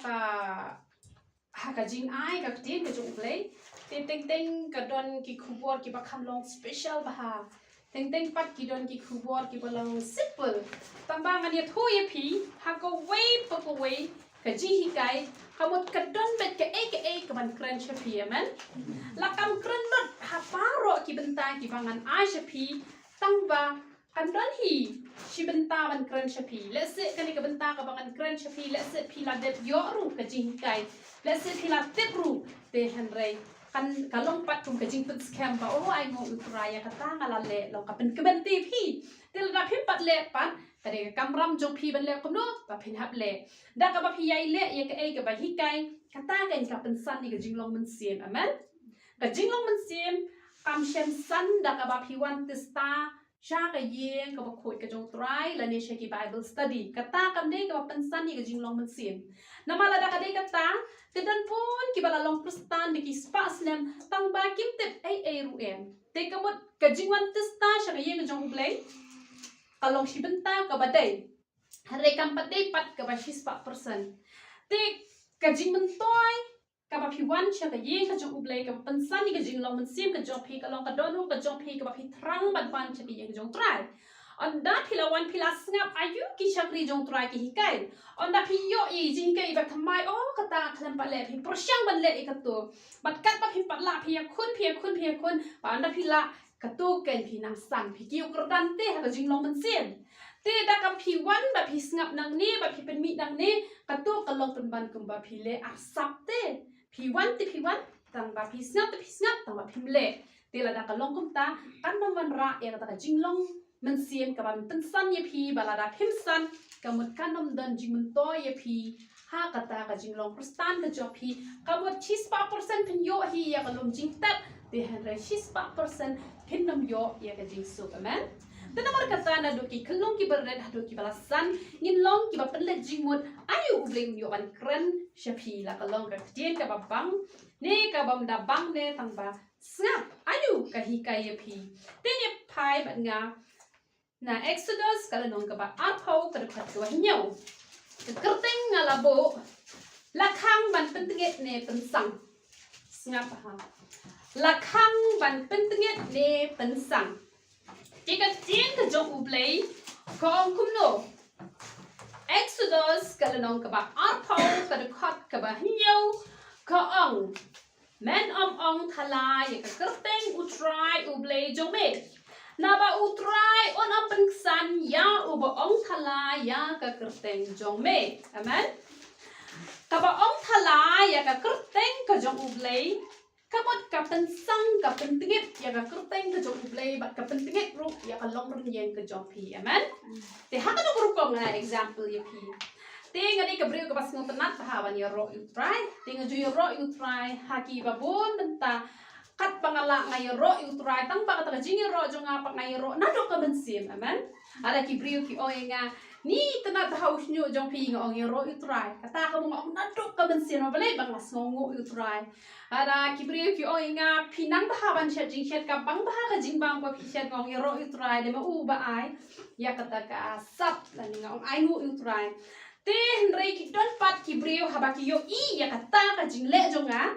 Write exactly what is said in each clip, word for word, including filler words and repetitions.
Ka ha ka jingai ka ktien ka jong U Blei, te teng teng ka don ki khubor kiba kham long special bha. Teng teng pat ki don ki khubor kiba long simple. Tang ba ngan ïathuh ïa phi ha kawei pa kawei ka jinghikai, ka mut ka don beit kaei kaei kaban kren sha phi, amen. La kam kren lut ha baroh ki bynta kiba ngan ai sha phi, tang ba kan don hi shi bynta ban kren sha phi. Lehse kane ka bynta kaba ngan kren sha phi, lehse phi la dep ïoh ruh ka jinghikai, lehse phi la tip ruh, te hynrei kan ka long pat kum ka jingpynskhem ba, oh, ai nguh U Trai, ïa kata nga la leh long ka pynkmen te phi. Te lada phim pat leh pat, ka dei ka kamram jong phi ban leh kumno ba phin hap leh. Da kaba phi ïai leh ïa kaei kaba hikai, kata kan ka pynsan ïa ka jinglong mynsiem, amen. Ka jinglong mynsiem kam shym san da kaba phi wan tista sha ka ïing kaba khuid ka jong U Trai lane sha ki Bible study. Kata kam dei kaba pynsan ïa ka jinglong mynsiem. Namar lada ka dei kata, te don bun kiba la long Khristan da ki spah snem tang ba kim tip ei ei ruh em. Te ka mut ka jingwan tista sha ka ïing ka jong U Blei ka long shi bynta kaba dei. Hynrei kam pat dei pat kaba shispah percent. Te ka jingmyntoi kaba phi wan sha ka ïing ka jong U Blei kaba pynsan ïa ka jinglong mynsiem ka jong phi, ka long ka dohnud ka jong phi kaba phi thrang ban wan sha ka ïing ka jong U Trai. Ynda phi la wan phi la sngap aïu ki shakri jong U Trai ki hikai. Ynda phi ïoh ïa i jinghikai iba thymmai, oh, kata khlem pat leh, phi pyrshang ban leh ïa kato. Bad katba phim pat lah phi ïakhun, phi ïakhun, phi ïakhun. Bad ynda phi lah, kato kan phi nang san, phi kiew kyrdan te ha ka jinglong mynsiem. Te da kaba phi wan ba phi sngap nangne, ba phi pynmih nangne, kato ka long pynban kumba phi leh arsap te. Phi wan te phi wan, tang ba phi sngap te phi sngap, tang ba phim leh. Te lada ka long kumta, kan ym wanrah ïa kata ka jinglong mynsiem kaban pynsan ïa phi, ba lada phim san, ka mut kan ym don jingmyntoi ïa phi ha kata ka jinglong Khristan ka jong phi. Ka mut shispah percent phin ïoh hi ïa ka lum jingtep, te hynrei shispah percent phin ym ïoh ïa ka jingsuk, amen. Te namar kata naduh ki khyllung kiba rit haduh kiba la san, ngin long kiba pynleit jingmut aïu U Blei un ïoh ban kren sha phi, la ka long ka ktien kaba bang ne kabym da bang ne tang ba sngap aïu ka hikai ïa phi. Te ngin phai bad nga na Exodus ka lynnong kaba arphew ka dkhot kaba hynñiew. Ka kyrteng nga la buh, la khang ban pyntngit ne pynsang. Sngap ha. La khang ban pyntngit ne pynsang. Te ka ktien ka jong U Blei ka ong kumno? Exodus ka lynnong kaba arphew ka dkhot kaba hynñiew ka ong, men ym ong thala ïa ka kyrteng U Trai U Blei jong me. Naba U Trai un ym pynksan ïa uba ong thala ïa ka kyrteng jong me. Amen. Kaba ong thala ïa ka kyrteng ka jong U Blei, ka mut ka pynsang, ka pyntngit ïa ka kyrteng ka jong U Blei bad ka pyntngit ruh ïa ka longrynïeng ka jong phi. Amen. Te ha kano ka rukom nga example ïa phi. Te nga dei ka briew kaba sngewtynnat bha ban ïaroh ïa U Trai. Te nga ju ïaroh ïa U Trai ha kiba bun bynta. Katba nga lah nga ïaroh ïa U Trai, tang ba kata ka jingïaroh jong nga pat nga ïaroh naduh ka mynsiem. Amen. Ada ki briew ki ong ïa nga, ni tynnat bha u shñiuh jong phi, nga ong ïaroh ïa U Trai. Kata ka mut nga ong naduh ka mynsiem, balei ba nga sngewnguh ïa U Trai. Ada ki briew ki ong ïa nga, phi nang bha ban shet jingkhet, ka bang bha ka jingbam ba phi shet, nga ong ïaroh ïa U Trai, dei ma u ba ai ïa kata ka sap, lane nga ong ainguh ïa U Trai. Te hynrei ki don pat ki briew haba ki ïohi ïa kata ka jingleh jong nga,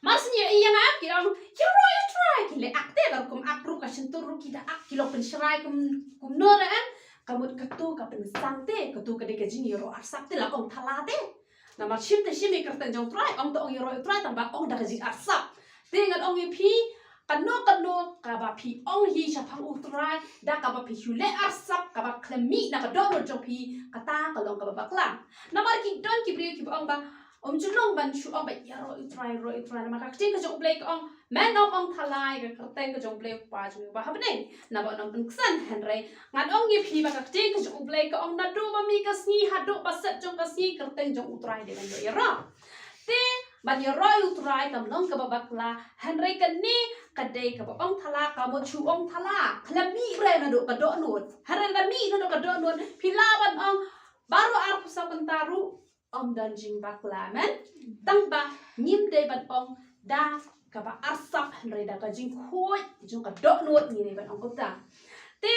mar shu ïohi ïa nga ki ong ïaroh ïa U Trai, ki leh ak te, la rukom ak ruh, ka shyntur ruh ki da ak, ki long pynshrai kum, kumno re em. Ka mut kato ka pynsang te, kato ka dei ka jingïaroh arsap te, la ong thala te. Namar shim te shim ïa ka kyrteng jong U Trai, ong te ong ïaroh ïa U Trai, tang ba ong da ka jingarsap. Te ngan ong ïa phi, kano kano kaba phi ong hi shaphang U Trai, da kaba phi shu leh arsap, kaba khlem mih na ka dohnud jong phi, kata ka long kaba bakla. Namar ki don ki briew kiba ong ba, ym ju long ban shu ong ba ïaroh ïa U Trai, ïaroh ïa U Trai. Namar ka ktien ka jong U Blei ka ong, men ym ong thala ïa ka kyrteng ka jong U Blei U Kpa jong ngi uba ha bneng, naba un ym pynksan. Hynrei ngan ong ïa phi ba ka ktien ka jong U Blei ka ong naduh ba mih ka sngi haduh ba set jong ka sngi, kyrteng jong U Trai dei ban ïaroh. Te ban ïaroh ïa U Trai kam long kaba bakla, hynrei kane ka dei kaba ong thala, ka mut shu ong thala, khlem mih re naduh ka dohnud. Hynrei lada mih naduh ka dohnud, phi lah ban ong baroh arphew saw kynta ruh ym don jingbakla, amen. Tang ba ngim dei ban ong da kaba arsap, hynrei da ka jingkhuid jong ka dohnud ngi dei ban ong kumta. Te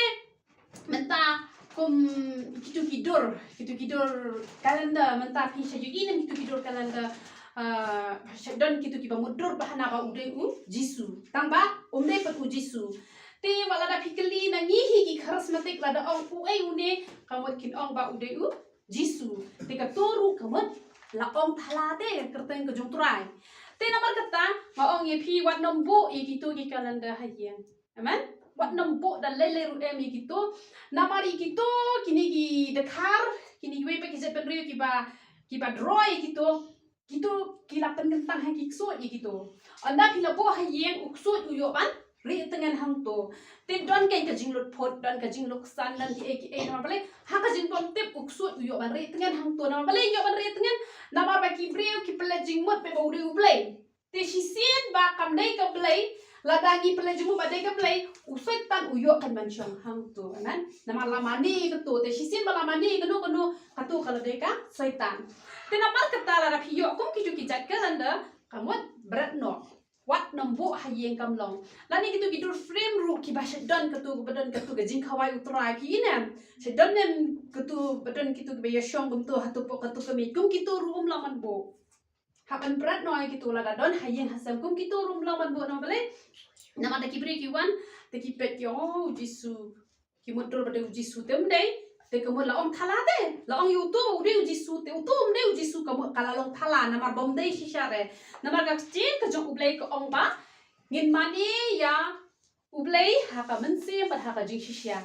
mynta kum kitu ki dur, kitu ki dur calendar, mynta phi sha ïohi ne em kitu ki dur calendar, ah, sha don kitu kiba mutdur ba hana ba u dei u Jisu. Tang ba um dei pat u Jisu. Te wat lada phi kylli na ngi hi ki charismatic, lada ong uei une, ka mut kin ong ba u dei u Jisu. Te kato ruh ka mut la ong thala te ka kyrteng ka jong u Trai. Te namar kata nga ong ïa phi, wat nym buh ïa kito ki calendar ha ïing. Amen. Wat nym buh da lei lei ruh em ïa kito. Namar ïa kito, kine ki dkhar, kine kiwei pat ki jaitbynriew kiba, kiba draw ïa kito, kito ki la pynkyntang ha ki ksuid ïa kito. Ynda phi la buh ha ïing, u ksuid u ïoh ban rieh tngen hangto. Te don ka, ka jinglut phut, don ka jingluksan, don kiei kiei, namar balei? Ha ka jingbymtip u ksuid u ïoh ban rieh tngen hangto. Namar balei u ïoh ban rieh tngen? Namar ba ki briew ki pynleit jingmut ba u dei u blei. Te shisien ba kam dei ka blei, lada ngi pynleit jingmut ba dei ka blei, u Soitan u ïoh kan ban shong hangto, amen. Namar la mane kato, te shisien ba la mane kano kano, kato ka la dei ka Soitan. Te namar kata lada phi ïoh kum kito ki jait calendar, ka mut bret noh. Wat nym buh ha ïing kam long. Lane kito ki dur frame ruh kiba sha don kato, ba don kato ka jingkhawai u Trai, phi i ne em? Sha don ne em kato ba don kito kiba ïashong kumto hato pok kato ka miej, kum kito ruh ym lah ban buh. Hap ban bret noh ïa kito, lada don ha ïing ha sem, kum kito ruh ym lah ban buh. Namar balei? Namar da ki briew ki wan, da ki peit ki ong, oh, u Jisu. Ki mutdur ba dei u Jisu, te ym dei. Te ka mut la ong thala te, la ong ïa uto ba u dei u Jisu, te uto um dei u Jisu, ka mut ka la long thala, namar ba um dei shisha re. Namar ka ktien ka jong u Blei ka ong ba ngin mane ïa u Blei ha ka mynsiem bad ha ka jingshisha.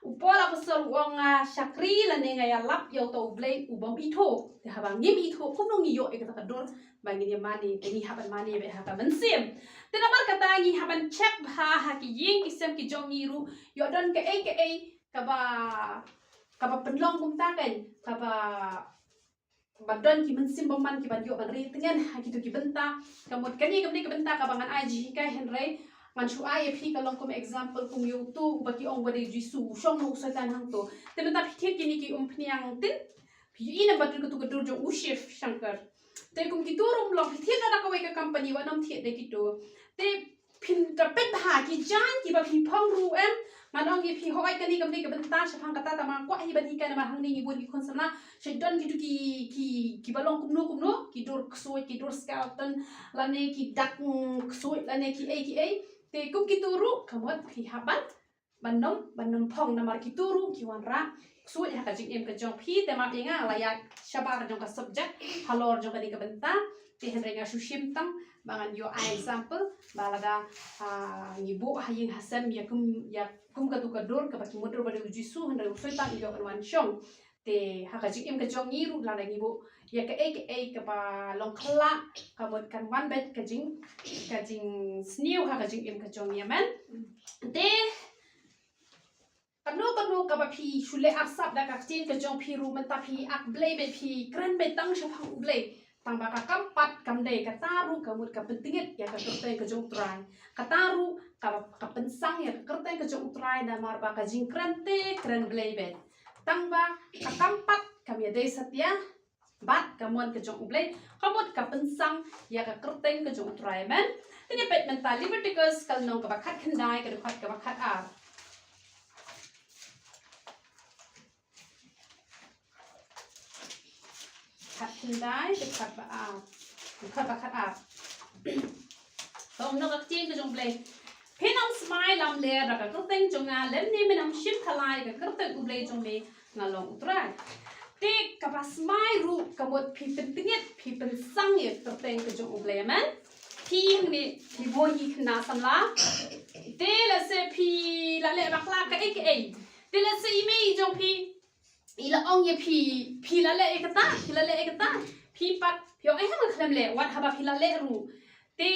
U Paul apostol u ong, nga shakri lane nga ïalap ïa uta u Blei u bym ithuh. Te haba ngim ithuh, kumno ngi ïoh ïa kata ka dur ba ngin ïa mane? Te ngi hap ban mane beit ha ka mynsiem. Te namar kata ngi hap ban check bha ha ki ïing ki sem ki jong ngi ruh, ïoh don kaei kaei kaba, kaba pynlong kumta kein, kaba ba don ki mynsiem bymman kiban ïoh ban rieh tngen ha kito ki bynta. Ka mut kane kam dei ka bynta kaba ngan ai jinghikai, hynrei ngan shu ai ïa phi ka long kum example kum ïa uto uba ki ong ba dei u Jisu, u shong noh u Soitan hangto. Te mynta phi thied kine ki umphniang tin, phi ïohi ne em ba don kato ka dur jong u Shiv Shankar. Te kum kito ruh ym long, phi thied na da kawei ka company, wat nym thied da kito. Te phin da peit bha ki jaiñ kiba phi phong ruh em. Ngan ong ïa phi, hooid kane kam dei ka bynta shaphang kata, tangba nga kwah hi ban hikai namar hangne ngi bun ki khun samla. Sha don kito ki, ki, kiba long kumno kumno, ki dur ksuid, ki dur skeleton, lane ki dak, mm, ksuid, lane kiei kiei. Te kum kito ruh ka mut phi hap ban, ban nym, ban nym phong namar kito ruh ki wanrah ksuid ha ka jingim ka jong phi. Te map ïa nga la ïaid shabar jong ka subject halor jong kane ka bynta. Te hynrei nga shu shim tang ba ngan ïoh ai example ba lada, ah, ngi buh ha ïing ha sem ïa kum, ïa kum kato ka dur kaba ki mutdur ba dei u Jisu, hynrei u Soitan u ïoh ban wan shong. Te ha ka jingim ka jong ngi ruh lada ngi buh ïa kaei kaei kaba long khyllah, ka mut kan wan beit ka jing, ka jingsniew ha ka jingim ka jong ngi, amen. Te kano kano kaba phi shu leh arsap da ka ktien ka jong phi ruh, mynta phi ak Blei beit, phi kren beit tang shaphang u Blei. Tangba ka kam pat kam dei, kata ruh ka mut ka pyntngit ïa ka kyrteng ka jong u Trai. Kata ruh ka, ka pynsang ïa ka kyrteng ka jong u Trai namar ba ka jingkren te kren Blei beit. Tangba ka kam pat kam ïadei satia bad ka mon ka jong u Blei, ka mut ka pynsang ïa ka kyrteng ka jong u Trai, amen. Te ngin peit mynta Leviticus ka lynnong kaba khatkhyndai, ka dkhot kaba khatar. Khatkhyndai, dkhot ba ar, dkhot ba khatar. Ka ong noh ka ktien ka jong u Blei: Phin ym smai lamler da ka kyrteng jong nga, lymne men ym shim thala ïa ka kyrteng u Blei jong me, nga long u Trai. Te kaba smai ruh ka mut phi pyntngit, phi pynsang ïa ka kyrteng ka jong u Blei, amen. Phi hangne phi bun hi khynnah samla. Te lehse phi la leh bakla kaei kaei. Te lehse i mei jong phi i la ong ïa phi, phi la leh ïa kata, phi la leh ïa kata, phi pat phi ong, eh, nga khlem leh, wat haba phi la leh ruh. Te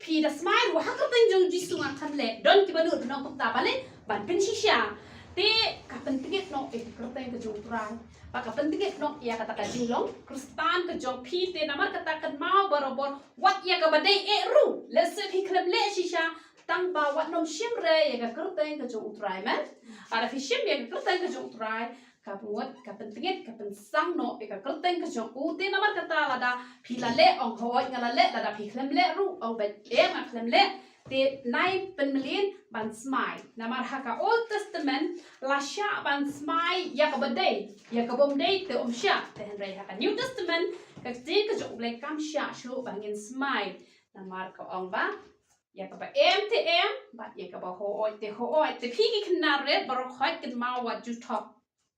phi da smai ruh, ha ka kyrteng jong u Jisu nga khlem leh. Don kiba nud ban ong kumta, balei? Ban pynshisha. Te ka pyntngit noh ïa ka kyrteng ka jong u Trai, ba ka pyntngit noh ïa kata ka jinglong Khristan ka jong phi. Te namar kata kynmaw barabor, wat ïa kaba dei eh ruh, lehse phi khlem leh shisha, tangba wat nym shim re ïa ka kyrteng ka jong u Trai, amen. Lada phi shim ïa ka kyrteng ka jong u Trai, ka mut ka pyntngit, ka pynsang noh ïa ka kyrteng ka jong u. Te namar kata lada phi la leh, ong, hooid nga la leh, lada phi khlem leh ruh, ong beit, em, nga khlem leh. Te nai pynmlien ban smai. Namar ha ka Old Testament la shah ban smai ïa kaba dei, ïa ka bym dei te ym shah. Te hynrei ha ka New Testament ka ktien ka jong U Blei kam shah shuh ba ngin smai. Namar ka ong ba ïa kaba em te em, bad ïa kaba hooid te hooid. Te phi ki khynnah rit baroh khoit kynmaw wat ju thok.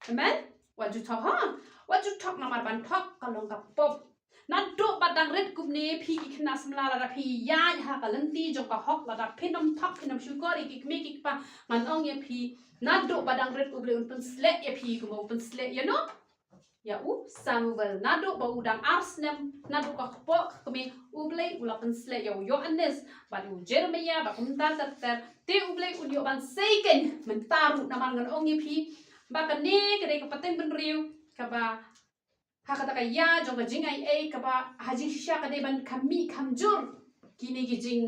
Amen. Wat ju thok ha. Wat ju thok namar ban thok ka long ka pop. Naduh ba dang rit kumne phi ki khynnah samla lada phi ïaid ha ka lynti jong ka hok lada phin ym thok phin ym shukor ïa ki kmie ki kpa ngan ong ïa phi. Naduh ba dang rit U Blei un pynsleh ïa phi kumba u pynsleh ïa no. Ïa u Samuel naduh ba u dang ar snem naduh ka kpoh ka kmie U Blei u la pynsleh ïa u Ïoannis bad u Jeremiah bad kumta ter ter. Te U Blei un ïoh ban sei keiñ mynta ruh namar ngan ong ïa phi ba kane ka dei ka pateng bynriew kaba ha kata ka ïa jong ka jingaiei kaba ha jingshisha ka dei ban kham mih kham jur. Kine ki jing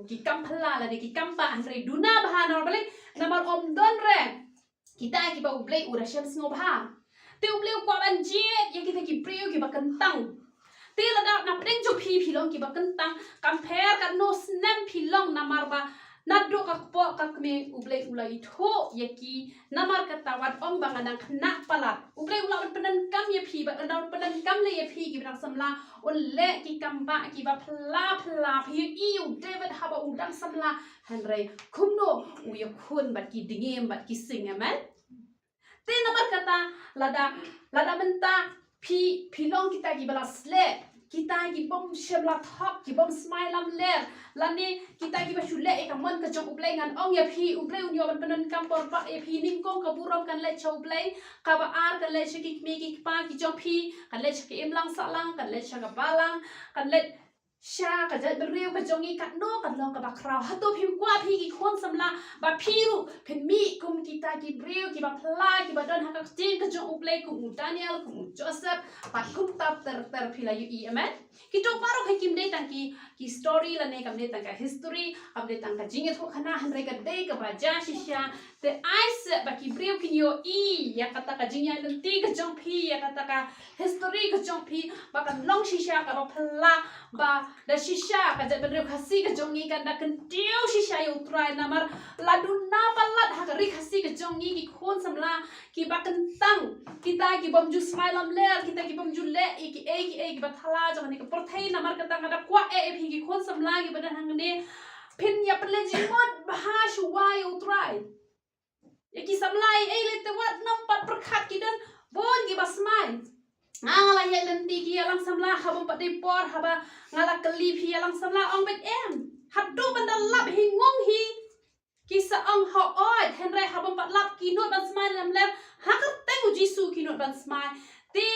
ki kam phylla lane ki kam bah hynrei duna bha namar balei namar ym don re kita kiba U Blei u da shem sngewbha. Te U Blei u kwah ban jied ïa kita ki briew kiba kyntang. Te lada na pdeng jong phi phi long kiba kyntang kam pher katno snem phi long namar ba naduh ka kpoh ka kmie U Blei u la ithuh ïa ki. Namar kata wat ong ba nga dang khynnah palat. U Blei u la wan pyndonkam ïa phi bad u la wan pyndonkam lei ïa phi kiba dang samla. Un leh ki kam bah kiba phylla phylla phi ïohi u David haba u dang samla. Hynrei kumno u ïakhun bad ki dngiem bad ki sing amen. Te namar kata lada lada mynta phi phi long kita kiba la sleh kita ki bym shem la thok ki bym smai lamler lane kita kiba shu leh ïa ka mon ka jong U Blei ngan ong ïa phi U Blei un ïoh ban pyndonkam por ba ïa phi nyngkong ka burom kan leit sha U Blei kaba ar kan leit sha ki kmie ki kpa ki jong phi kan leit sha ka imlang sahlang kan leit sha ka balang kan leit sha ka jaitbynriew ka jong ngi katno kan long kaba khraw. Hato phim kwah phi ki khun samla ba phi ruh phin mih kum kita ki briew kiba phylla kiba don ha ka ktien ka jong U Blei kum u Daniel kum u Joseph bad kumta ter ter phi la ïohi amen. Kito baroh hi kim dei tang ki ki story lane kam dei tang ka history kam dei tang ka jingïathuhkhana hynrei ka dei kaba jia shisha. Te ai se ba ki briew kin ïohi ïa kata ka jingïaid lynti ka jong phi ïa kata ka history ka jong phi ba kan long shisha kaba phylla ba da shisha ka jaitbynriew Khasi ka jong ngi kan da kyntiew shisha ïa U Trai namar la duna palat ha ka ri Khasi ka jong ngi ki khun samla kiba kyntang kita ki bym ju smai lamler kita ki bym ju leh ïa ki ei ki ei kiba thala jong kane ka pyrthei namar kata nga da kwah eh ïa phi ki khun samla kiba don hangne phin ïa pynleit jingmut bha shuwa ïa U Trai. Ïa ki samla ei ei lei te wat nym pat pyrkhat ki don bun kiba smai. Nga nga la ïaid lynti ki ïalang samla haba ym pat dei por haba nga la kylli phi ïalang samla ong beit em. Haduh ban da lap hi ngong hi. Ki sa ong hooid hynrei haba ym pat lap ki nud ban smai lamler ha kyrteng U Jisu ki nud ban smai. Te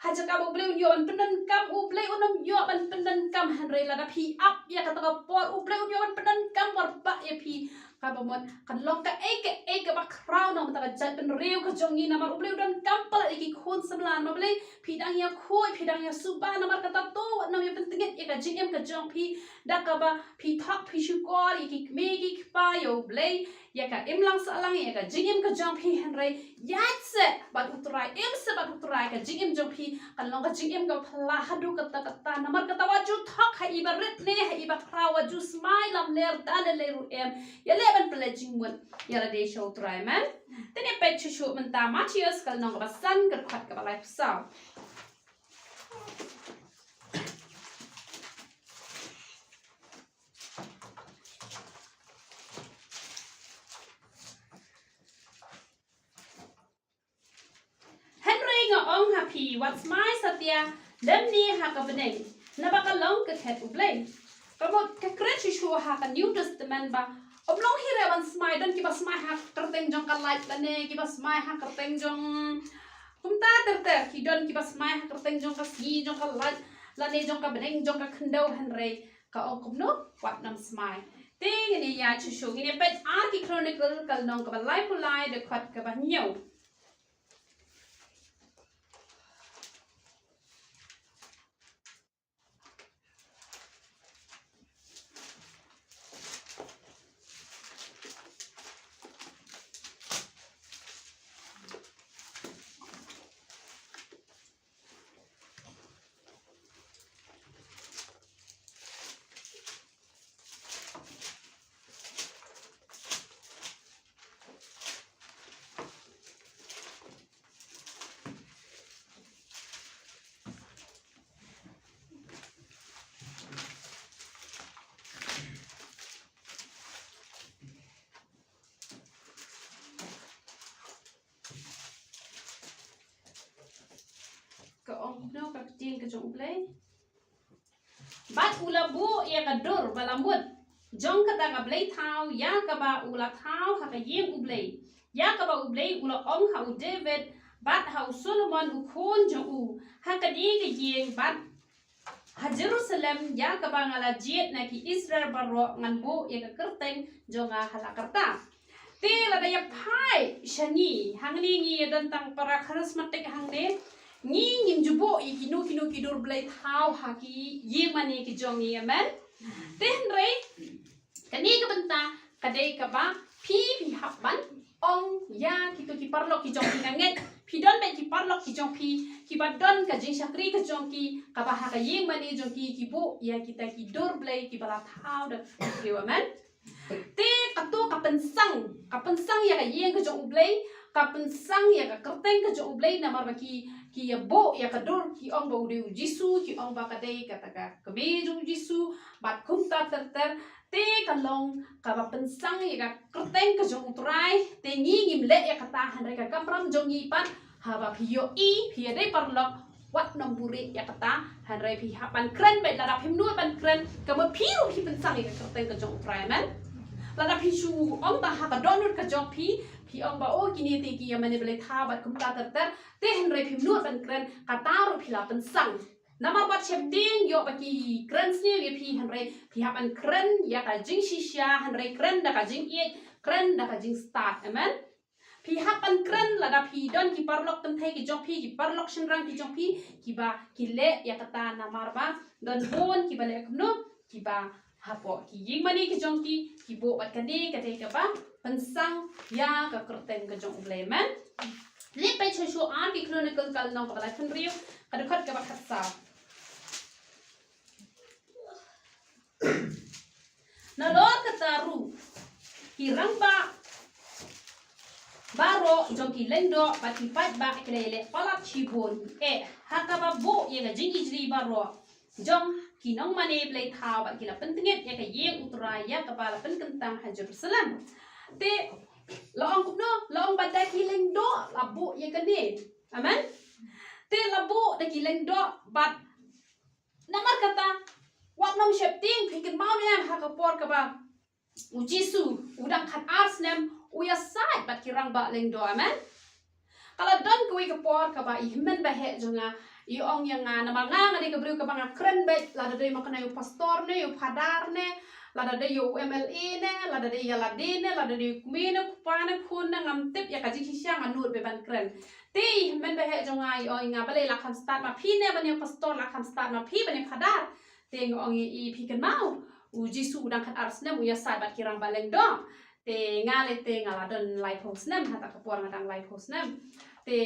ha jaka ba U Blei un ïoh ban pyndonkam U Blei un ym ïoh ban pyndonkam hynrei lada phi ap ïa kata ka por U Blei un ïoh ban pyndonkam por ba ïa phi. Kaba mut kan long kaei kaei kaba khraw na kata ka jaitbynriew ka jong ngi namar U Blei u donkam palat ïa ki khun samla namar balei phi dang ïa khuid phi dang ïa suba namar kata to wat nym ïa pyntngit ïa ka jingim ka jong phi da kaba phi thok phi shukor ïa ki kmie ki kpa ïa U Blei ïa ka imlang sahlang ïa ka jingim ka jong phi hynrei ïaid se bad U Trai im se bad U Trai ka jingim jong phi kan long ka jingim kaba phylla haduh katta katta namar kata wat ju thok ha iba rit ne ha iba khraw wat ju smai lamler da lei lei ruh em. Ïaleh ban pynleit jingmut ïa lade sha U Trai amen. Te ngin peit shuh shuh mynta Mathaios ka lynnong kaba san ka dkhot kaba laiphew saw. Hynrei nga ong ha phi wat smai satia lymne ha ka bneng naba ka long ka khet U Blei. Ka mut ka kren shuh shuh ha ka New Testament ba ym long hi re ban smai don kiba smai ha kyrteng jong ka light lane kiba smai ha kyrteng jong kumta ter ter ki don kiba smai ha kyrteng jong ka sngi jong ka light lane jong ka bneng jong ka khyndew hynrei ka ong kumno wat nym smai. Te ngin ïa shuh shuh ngin ïa peit ar ki Chronicle ka lynnong kaba laiphew lai dkhot kaba hynñiew. Blei. Bad u la buh ïa ka dur ba la mut jong kata ka blei thaw, ïa kaba u la thaw ha ka ïing U Blei, ïa kaba U Blei u la ong ha u David bad ha u Solomon u khun jong u, ha kane ka ïing bad ha Jerusalem, ïa kaba nga la jied na ki Israel baroh, ngan buh ïa ka kyrteng jong nga ha la karta. Te lada ïa phai sha ngi, hangne ngi ïa don tang para charismatic hangne, ngi ngim ju buh ïa kino kino ki dur blei thaw ha ki ïing mane ki jong ngi, amen. Te hynrei kane ka bynta ka dei kaba phi, phi hap ban ong ïa kito ki paralok ki jong phi, nga ngeit phi don bad ki paralok ki jong phi kiba don ka jingshakri ka jong ki, kaba ha ka ïing mane jong ki ki buh ïa kita ki dur blei kiba la thaw da ki briew, amen. Te kato ka pynsang, ka pynsang ïa ka ïing ka jong U Blei, ka pynsang ïa ka kyrteng ka jong U Blei, namar ba ki, ki ïa buh ïa ka dur, ki ong ba u dei U Jisu, ki ong ba ka dei kata ka kmie jong U Jisu, bad kumta ter ter. Te ka long kaba pynsang ïa ka kyrteng ka jong U Trai. Te ngi ngim leh ïa kata, hynrei ka kamram jong ngi pat, haba phi ïohi phi ïa dei paralok, wat nym buhrieh ïa kata, hynrei phi hap ban kren beit. Lada phim nud ban kren, ka mut phi ruh phi pynsang ïa ka kyrteng ka jong U Trai, amen. Lada phi shu ong tang ha ka dohnud ka jong phi, phi ong ba, oh, kine te ki ïa mane blei thaw bad kumta ter ter, te hynrei phim nud ban kren, kata ruh phi la pynsang. Namar wat sheptieng ïoh ba ki kren sniew ïa phi, hynrei phi hap ban kren ïa ka jingshisha, hynrei kren da ka jingïeit, kren da ka jingstad, amen. Phi hap ban kren lada phi don ki paralok kynthei ki jong phi, ki paralok shynrang ki jong phi, kiba ki leh ïa kata, namar ba don bun kiba leh kumno, kiba hapoh ki ïing mane ki jong ki, ki buh bad kane ka dei kaba pynsang ïa ka kyrteng ka jong U Blei, amen. Leit peit shuh shuh ar ki Chronicle ka lynnong kaba laiphew hynriew, ka dkhot kaba khatsaw. Nalor kata ruh ki rangbah baroh jong ki lyngdoh bad ki paidbah ki la ïaleh palat shibun, eh, ha kaba buh ïa ka jingijli baroh jong ki nongmane blei thaw bad ki la pyntngit ïa ka ïing U Trai ïa kaba la pynkyntang ha Jerusalem. Te la ong kumno, la ong ba da ki lyngdoh la buh ïa kane. Amen. Te la buh da ki lyngdoh bad namar kata, wat nym sheptieng, phi kynmaw ne em ha ka por kaba u Jisu u dang khatar snem u ïasaid bad ki rangbah lyngdoh, amen. Ka la don kawei ka por kaba i hynmen ba heh jong nga i ong ïa nga, namar nga nga dei ka briew kaba nga kren beit, lada dei ma kane u pastor ne u phadar ne, lada dei u M L A ne, lada dei ïa lade ne, lada dei u kmie ne u kpa ne u khun ne, ngam tip ïa ka jingshisha, nga nud beit ban kren. Te i hynmen ba heh jong nga i ong ïa nga, balei la kham stad ma phi ne, ban ïa pastor la kham stad ma phi, ban ïa phadar. Te nga ong ïa i, phi kynmaw, u Jisu u dang khatar snem u ïasaid bad ki rangbah lyngdoh. Te nga lei te nga la don laiphew snem, ha kata ka por nga dang laiphew snem. Te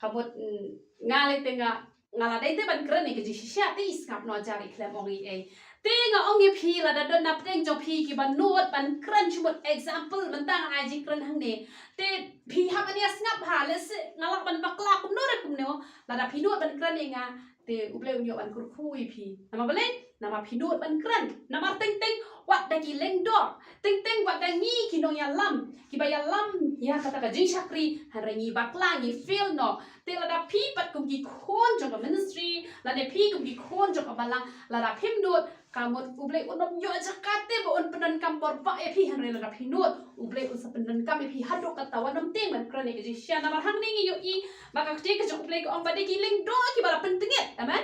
ka mut, mm, nga lei te nga, nga la dei te ban kren ïa ka jingshisha, te i sngap noh jar, i khlem ong ei ei. Te nga ong ïa phi, lada don na pdeng jong phi kiba nud ban kren, shu mut example, mynta nga ai jingkren hangne. Te phi hap ban ïa sngap ha, lehse nga lah ban bakla kumno re kumno, lada phi nud ban kren ïa nga, te U Blei un ïoh ban kyrkhu ïa phi. Namar balei? Namar phi nud ban kren. Namar teng teng wat da ki lyngdoh, teng teng wat da ngi ki nongïalam kiba ïalam ïa kata ka jingshakri, hynrei ngi bakla, ngi fail noh. Te lada phi pat kum ki khun jong ka ministry, lane phi kum ki khun jong ka balang, lada phim nud, ka mut U Blei un ym ïoh jaka te ba un pyndonkam bor bha ïa phi, hynrei lada phi nud, U Blei un sa pyndonkam ïa phi haduh katta. Wat nym tieng ban kren ïa ka jingshisha, namar hangne ngi ïohi ba ka ktien ka jong U Blei ka ong ba dei ki lyngdoh kiba la pyntngit. Amen.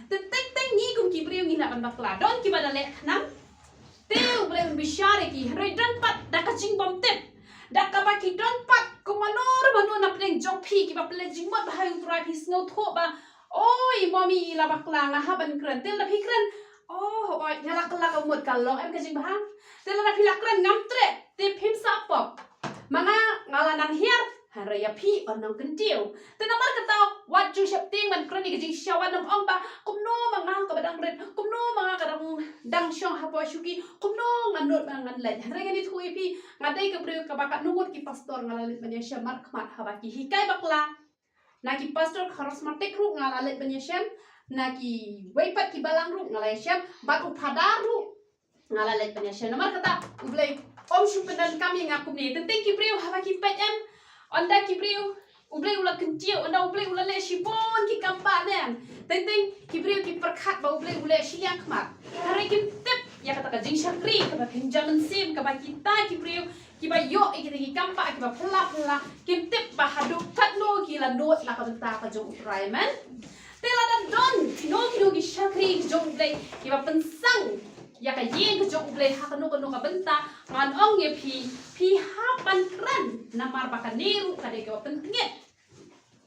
Te teng teng ngi kum ki briew ngi lah ban bakla. Don kiba da leh khnang, te U Blei un bishar ïa ki, hynrei don pat da ka jingbymtip, da kaba ki don pat kum mano re mano na pdeng jong phi kiba pynleit jingmut bha ïa U Trai, phi sngewthuh ba, oi, mommy i la bakla, nga hap ban kren. Te lada phi kren, oh, oi, nga la kylla ka mut, ka long em ka jingbha? Te lada phi la kren, ngam treh, te phim sah pop. Ma nga, nga la nang hiar, hynrei ïa phi yn nang kyntiew. Te namar kata wat ju sheptieng ban kren ïa ka jingshisha, wat nym ong ba kumno ma nga kaba dang rit, kumno ma nga ka dang, dang shong hapoh shuki, kumno ngan nud ba ngan leit. Hynrei ngan ïathuh ïa phi, nga dei ka briew kaba katno ngut ki pastor nga la leit ban ïashem markhmat haba ki hikai bakla. Na ki pastor charismatic ruh nga la leit ban ïashem, na kiwei pat ki balang ruh nga la ïashem, bad u phadar ruh nga la leit ban ïashem. Namar kata U Blei um shu pyndonkam ïa nga kumne. Teng teng ki briew haba ki peit em, ynda ki briew U Blei u la kyntiew, ynda U Blei u la leh shibun ki kam bah ne. Teng teng ki briew ki pyrkhat ba U Blei u leh shiliang khmat. Hynrei kim tip ïa kata ka jingshakri kaba pynjam mynsiem kaba kita ki briew kiba ïoh ïa kita ki kam bah kiba phylla phylla, kim tip ba haduh katno ki la nud na ka bynta ka jong U Trai, amen. Te lada don kino kino ki shakri ki jong U Blei kiba pynsang ïa ka ïing ka jong U Blei ha kano kano ka bynta, ngan ong ïa phi, phi hap ban kren namar ba kane ruh ka dei kaba pyntngit.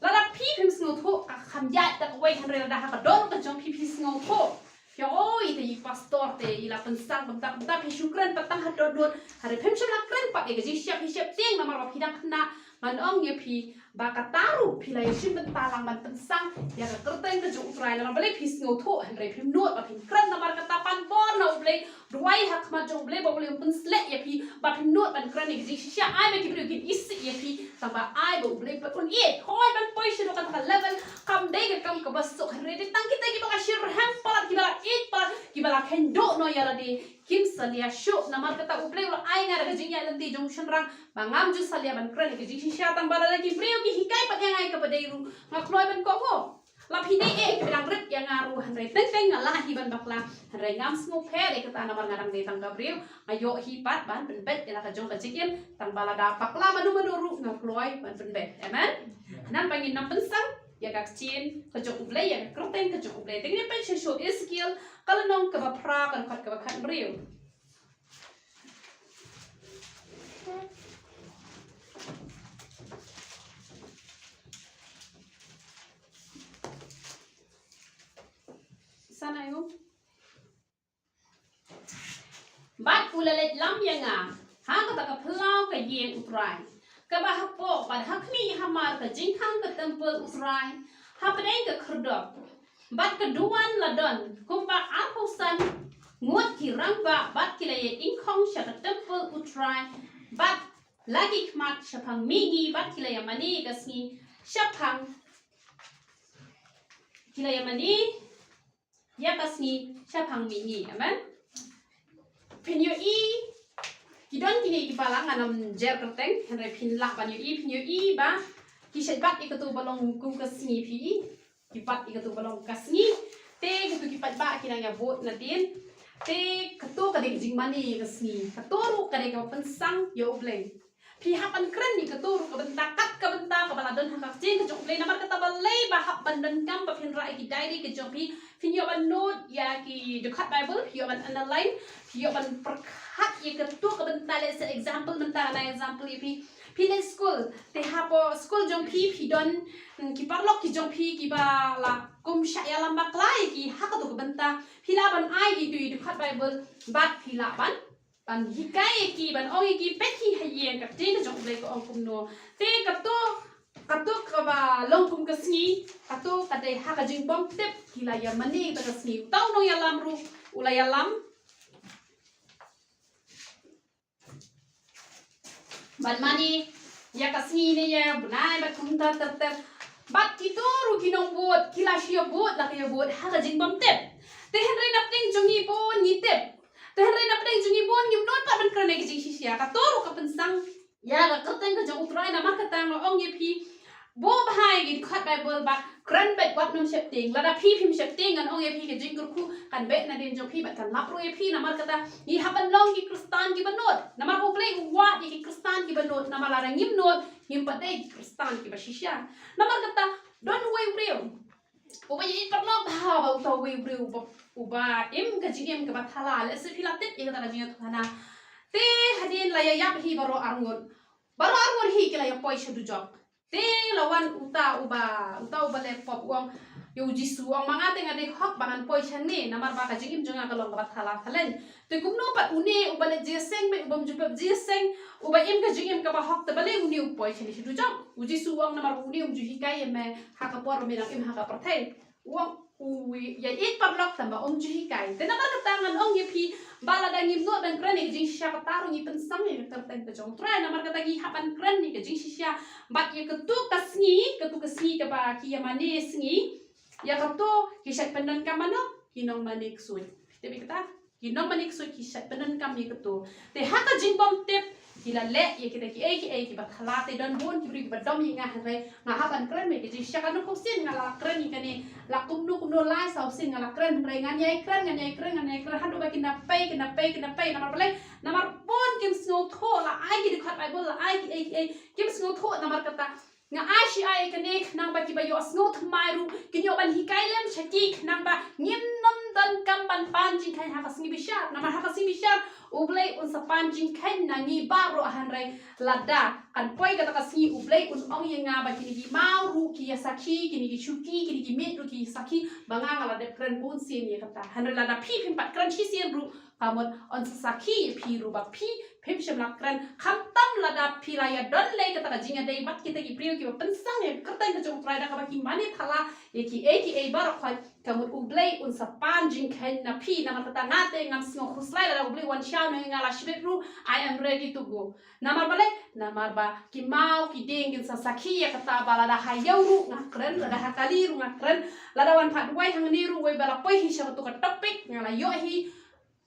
Lada phi phim sngewthuh ka kham ïaid da kawei, hynrei lada ha ka dohnud ka jong phi phi sngewthuh, phi ong, oi, te i pastor te i la pynsang bynta bynta, phi shu kren pat tang ha dohnud, hynrei phim shym la kren pat ïa ka jingshisha, phi sheptieng namar ba phi dang khynnah. Ngan ong ïa phi ba kata ruh phi la ïashim bynta lang ban pynsang ïa ka kyrteng ka jong U Trai namar balei phi sngewthuh, hynrei phim nud ba phin kren. Namar kata pan bor na U Blei, duwai ha khmat jong U Blei ba U Blei un pynshlur ïa phi ba phin nud ban kren ïa ka jingshisha. Ai ba ki briew kin isih ïa phi, tang ba ai ba U Blei pat un ïeit. Hooid, ban poi sha kata ka level kam dei ka kam kaba suk, hynrei tang kita kiba la shyrkhei palat, kiba la ïeit palat, kiba la kynduh noh ïa lade, kim salia shuh. Namar kata U Blei u la ai nga da ka jingïaid lynti jong u shynrang ba ngam ju salia ban kren ïa ka jingshisha, tang ba lada ki briew ki hikai pat ïa nga ïa kaba dei ruh nga kloi ban kohnguh. La phi dei eh kiba dang rit ïa nga ruh, hynrei teng teng nga lah hi ban bakla, hynrei ngam sngewpher ïa kata namar nga dang dei tang ka briew. Nga ïoh hi pat ban pynbeit ïa la ka jong ka jingim, tang ba lada bakla mano mano ruh nga kloi ban pynbeit. Amen. Nang ba ngin nang pynsang ïa ka ktien ka jong U Blei, ïa ka kyrteng ka jong U Blei. Te ngin peit sha shuh Ezekiel ka lynnong kaba phra, ka dkhot kaba khathynriew. San ayu. Bad u la leit lam ïa nga ha kata ka phyllaw ka ïing U Trai, kaba hapoh bad ha khmih hamar ka jingkhang ka templ U Trai, hapdeng ka khyrdop. Bad ka duwan la don kumba arphew san ngut ki rangbah, bad ki la ïa ingkhong sha ka templ U Trai, bad la ki khmat shaphang mihngi, bad ki la ïa mane ka sngi shaphang, ki la ïa mane ïa ka sngi shaphang mihngi. Amen. Phin ïohi, ki don kine ki balang, ngan ym jer kyrteng, hynrei phin lah ban ïohi, phin ïohi ba ki shait bat ïa katu ba long kum ka sngi, phi i. Ki bat ïa katu ba long ka sngi. Te katu ki paidbah ki nang ïa bud nadien. Te katu ka dei ka jingmane ïa ka sngi. Katu ruh ka dei kaba pynsang ïa U Blei. Phi hap ban kren ïa katu ruh ka bynta, kat ka bynta kaba la don ha ka ktien ka jong U Blei. Namar kata balei ba hap ban donkam ba phin rah ïa ki diary ka jong phi, phin ïoh ban note ïa ki dkhot Bible, phi ïoh ban underline, phi ïoh ban pyrkhat ïa katu ka bynta. Let's say example, mynta nga example ïa phi, phi leit skul, te hapoh skul jong phi phi don, mm, ki paralok ki jong phi kiba la kum shah ïalam bakla ïa ki ha katu ka bynta. Phi lah ban ai ïa kitu i dkhot Bible bad phi lah ban ban hikai ïa ki, ban ong ïa ki, peit hi ha ïing, ka ktien ka jong U Blei ka ong kumno. Te katu, katu kaba long kum ka sngi, katu ka dei ha ka jingbym tip, ki la ïa mane kata ka sngi. Uta u nongïalam ruh u la ïalam ban mane ïa ka sngi ne ïa bnai bad kumta ter ter. Bad kitu ruh ki nongbud ki la shu ïa bud, la ka ïa bud ha ka jingbym tip. Te hynrei na pdeng jong ngi bun ngi tip. Te hynrei na pdeng jong ngi bun ngim nud pat ban kren ïa ka jingshisha. Katu ruh ka pynsang ïa ka kyrteng ka jong U Trai. Namar kata nga ong ïa phi, buh bha ïa ki dkhot Bible bad kren beit, wat nym sheptieng. Lada phi phim sheptieng, ngan ong ïa phi, ka jingkyrkhu kan beh nadien jong phi bad kan lap ruh ïa phi. Namar kata ngi hap ban long ki Khristan kiba nud. Namar U Blei u wad ïa ki Khristan kiba nud. Namar lada ngim nud, ngim pat dei ki Khristan kiba shisha. Namar kata don uwei u briew uba ïeit paralok bha, ba uta uwei u briew uba, uba im ka jingim kaba thala. Lehse phi la tip ïa kata ka jingïathuhkhana. Te hadien la ïa ïap hi baroh arngut, baroh arngut hi ki la ïa poi sha dujok. Te la wan uta uba, uta uba leh pop, u ong ïa U Jisu, u ong, ma nga te nga dei hok ba ngan poi shangne, namar ba ka jingim jong nga ka long kaba thala thalen. Te kumno pat une uba leh jingïaseng beit, u bym ju pep jingïaseng, uba im ka jingim kaba hok, te balei une u poi shane sha dujok? U Jisu u ong, namar une um ju hikai ïa me ha ka por ba me dang im ha ka pyrthei. U ong u ïa ïeit paralok tang ba um ju hikai. Te namar kata ngan ong ïa phi ba lada ngim nud ban kren ïa ka jingshisha, kata ruh ngi pynsang ïa ka kyrteng ka jong U Trai. Namar kata ngi hap ban kren ïa ka jingshisha. Bad ïa katu ka sngi, katu ka sngi kaba ki ïa mane sngi, ïa katu ki shait pyndonkam mano? Ki nongmane ksuid. Tip ïa kata? Ki nongmane ksuid ki shait pyndonkam ïa katu. Te ha ka jingbym tip Ki la leh ïa kita kiei kiei kiba thala te, don bun ki briew kiba dom ïa nga, hynrei nga hap ban kren beit. Ka jingshakri, katno sien nga la kren ïa kane, la kumno kumno lai saw sien nga la kren, hynrei ngan ïai kren, ngan ïai kren, ngan ïai kren haduh ba kin da pei, kin da pei, kin da pei. Namar balei? Namar bun kim sngewthuh, la ai ki dkhot Baibl, la ai kiei kiei, kim sngewthuh. Namar kata nga ai shi ai kane khnang ba kiba ïohsngew thymmai ruh kin ïoh ban hikai lem sha ki, khnang ba ngim nym donkam ban pan jingkheiñ ha ka sngi bishar. Namar ha ka sngi bishar U Blei un sa pan jingkheiñ na ngi baroh, hynrei lada kan poi kata ka sngi U Blei un ong ïa nga ba kine ki maw ruh ki ïa sakhi, kine ki shuki, kine ki miej ruh ki ïa sakhi ba nga, nga la dep kren bun sien ïa kata. Hynrei lada phi phim pat kren shisien ruh, ka mut un sa sakhi ïa phi ruh ba phi phim shym la kren. Khamtam lada phi la ïa don lei kata ka jingïadei bad kita ki briew kiba pynsang ïa ka kyrteng ka jong U Trai da kaba ki mane thala ïa kiei kiei baroh khoit, ka mut U Blei un sa pan jingkheiñ na phi. Namar kata nga te ngam sngew khuslai lada U Blei wan shaw na nga la shibit ruh, I am ready to go. Namar balei? Namar ba ki maw ki dieng kin sa sakhi ïa kata ba lada ha ïew ruh nga kren, lada ha kali ruh nga kren, lada wan phah duwai hangne ruh, wei ba la poi hi sha katu ka topic, nga la ïoh hi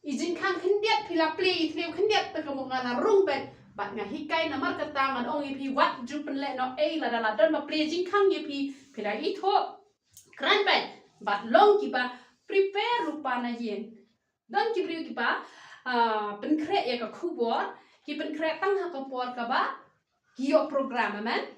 i jingkhang khyndiat, phi la plie i thliew khyndiat, te ka mut nga la rung beit bad nga hikai. Namar kata ngan ong ïa phi, wat ju pynlehnohei, lada la don ba plie jingkhang ïa phi, phi la ithuh, kren beit bad long kiba prepare lypa na ïing. Don ki briew kiba, ah, pynkhreh ïa ka khubor, ki pynkhreh tang ha ka por kaba ki ïoh program, amen.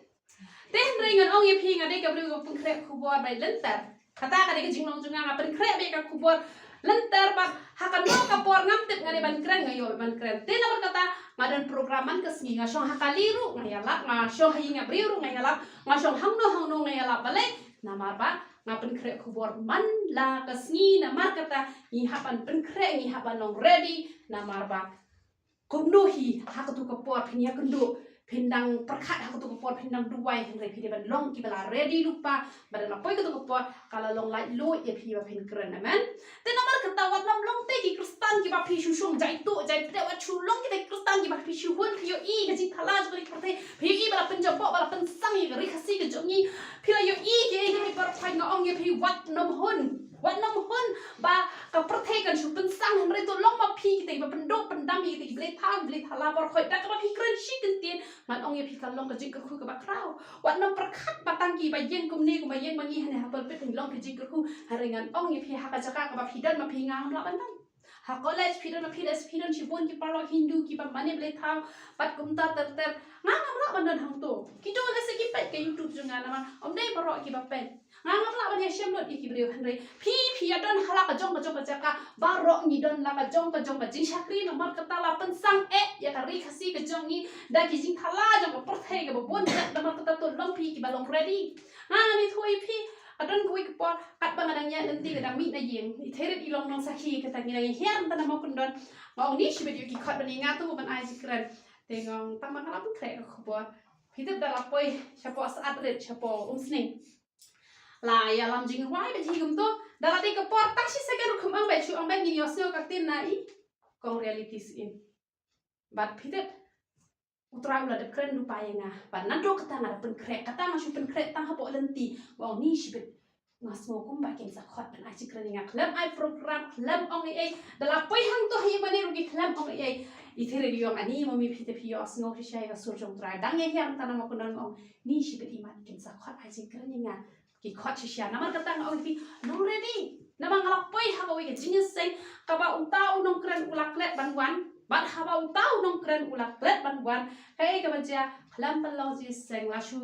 Te hynrei ngan ong ïa phi, nga dei ka briew kaba pynkhreh khubor beit lynter. Kata ka dei ka jinglong jong nga, nga pynkhreh beit ka khubor lynter, bad ha kano ka por ngam tip nga dei ban kren, nga ïoh ban kren. Te namar kata nga don program man ka sngi, nga shong ha kali ruh nga ïalap, nga shong ha ïing ha briew ruh nga ïalap, nga shong hangno hangno nga ïalap. Balei? Namar ba nga pynkhreh khubor man la ka sngi. Namar kata ngi hap ban pynkhreh, ngi hap ban long ready. Namar ba kumno hi ha katu ka por phin ïakynduh, phin dang pyrkhat, ha katu ka por phin dang duwai, hynrei phi dei ban long kiba la ready lypa ba lada la poi katu ka por ka la long laitluid ïa phi ba phin kren, amen. Te namar kata wat nym long te ki Khristan kiba phi shu shong jai tuh jai pdeng, wat shu long kita ki Khristan kiba phi shu hun, phi ïohi ka jingthala jong ka ri ka pyrthei, phi ïohi ba la pynjaboh, ba la pynsang ïa ka Ri Khasi ka jong ngi, phi la ïohi kiei kiei baroh khoit. Nga ong ïa phi, wat nym hun, wat nym hun ba ka pyrthei kan shu pynsang, hynrei to long ma phi kita kiba pynduh pyndam ïa kita ki blei thaw, ki blei thala baroh khoit da kaba phi kren shi kyntien. Ngan ong ïa phi, kan long ka jingkyrkhu kaba khraw. Wat nym pyrkhat ba tang kiba ïeng kumne, kumba ïeng ma ngi hangne ha pulpit, kan long ka jingkyrkhu. Hynrei ngan ong ïa phi, ha ka jaka kaba phi don ma phi, nga ngam lah ban don. Ha college phi don ma phi, lehse phi don shibun ki paralok Hindu kiba mane blei thaw bad kumta ter ter. Nga ngam lah ban don hangto. Kito lehse ki peit ka YouTube jong nga, namar ym dei baroh kiba peit. Nga ngam lah ban ïashem lut ïa ki briew, hynrei phi, phi ïa don ha la ka jong ka jong ka jaka. Baroh ngi don la ka jong ka jong ka jingshakri. Namar kata la pynsang eh ïa ka Ri Khasi ka jong ngi da ki jingthala jong ka pyrthei kaba bun. Namar kata to long phi kiba long ready. Nga ngan ïathuh ïa phi, ka don kawei ka por katba nga dang ïaid lynti, ka dang mih na ïing, i Thairit i long nongsakhi, kata ngi dang ïahiar mynta na Mawkyndon. Nga ong ni shibit ïoh ki khot ban ïa nga to ban ai jingkren. Te nga ong tang ba nga la pynkhreh ka khubor. Phi tip da la poi shapoh Saadrit, shapoh Umsning. La ïalam jingrwai bad hi kumto, da la dei ka por tang shi second ruh kham ong bad shu ong bad ngin ïohsngew ka ktien na i Kong Reality Syiem. Bad phi tip, U Trai u la dep kren lypa ïa nga. Bad naduh kata nga da pynkhreh, kata nga shu pynkhreh tang hapoh lynti. Nga ong ni shibit, nga sngew kumba kin sa khot ban ai jingkren ïa nga. Khlem ai program, khlem ong ei ei. Da la poi hangto ha ïing mane ruh ki khlem ong ei ei. I Thairit i ong ani mummy, phi te phi ïohsngew shisha ïa ka sur jong U Trai. Dang ïahiar mynta na Mawkyndon, nga ong ni shibit, imat kin sa khot ai jingkren ïa nga. Ki khot shisha. Namar kata nga ong ïa phi, long ready. Namar nga la poi ha kawei ka jingïaseng kaba uta u nongkren u la klet ban wan, bad haba uta u nongkren u la klet ban wan, kaei kaba jia? Khlem pynlong jingïaseng, la shu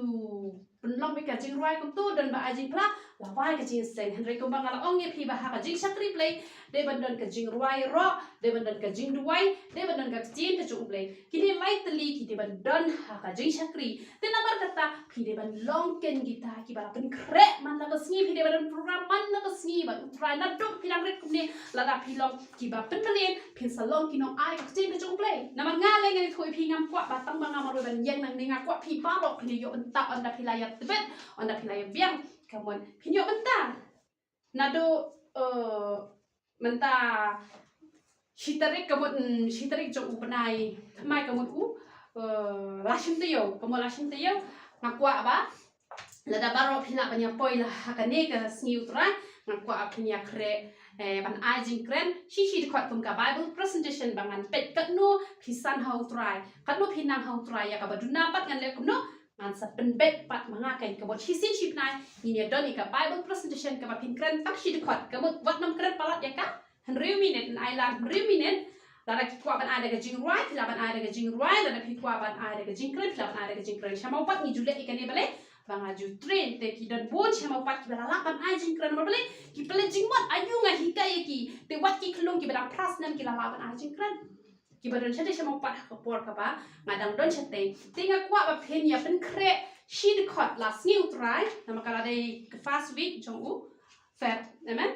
pynlong beit ka jingrwai kumto, don ba ai jingphla, la wai ka jingïaseng. Hynrei kumba nga la ong ïa phi ba ha ka jingshakri Blei, dei ban don ka jingrwai roh, dei ban don ka jingduwai, dei ban don ka ktien ka jong U Blei. Kine lai tylli ki dei ban don ha ka jingshakri. Te namar kata phi dei ban long ken kita kiba la pynkhreh man la ka sngi, phi dei ban don program man la ka sngi bad U Trai. Naduh phi dang rit kumne, lada phi long kiba pynmlien, phin sa long ki nongai ka ktien ka jong U Blei. Namar nga lei ngan ïathuh ïa phi, ngam kwah ba tang ba nga marwei ban ïeng nangne, nga kwah phi baroh phin ïoh bynta, ynda phi la ïa tbit, ynda phi la ïa biang, ka mon phin ïoh bynta. Naduh, eh, mynta shi tarik ka mut, mm, shi tarik jong u bnai thymmai ka mut u, eh, Lashim Taïew, ka mut Lashim Taïew, nga kwah ba lada baroh phi lah ban ïa poi la ha kane ka sngi U Trai, nga kwah ba phin ïa khreh Eh, ban ai jingkren shi shi dkhot kum ka Bible presentation ba ngan peit katno phi san ha U Trai, katno phi nang ha U Trai, ïa kaba duna pat ngan leh kumno, ngan sa pynbeit pat ma nga kein. Ka mut shisien shi bnai ngin ïa don ïa ka Bible presentation kaba phin kren tang shi dkhot. Ka mut wat nym kren palat ïa ka hynriew minit, yn ai lad hynriew minit. Lada ki kwah ban ai da ka jingrwai, phi lah ban ai da ka jingrwai. Lada phi kwah ban ai da ka jingkren, phi lah ban ai da ka jingkren. Sha mawpat ngi ju leh ïa kane balei, ba nga ju train, te ki don bun sha mawpat kiba la lah ban ai jingkren. Namar balei, ki pynleit jingmut, aïu nga hikai ïa ki. Te wat ki khyllung kiba dang phra snem ki la lah ban ai jingkren. Kiba don shatei sha mawpat ha ka por kaba nga dang don shatei. Te nga kwah ba phin ïa pynkhreh shi dkhot la sngi U Trai, namar ka la dei ka first week jong u Feb, amen.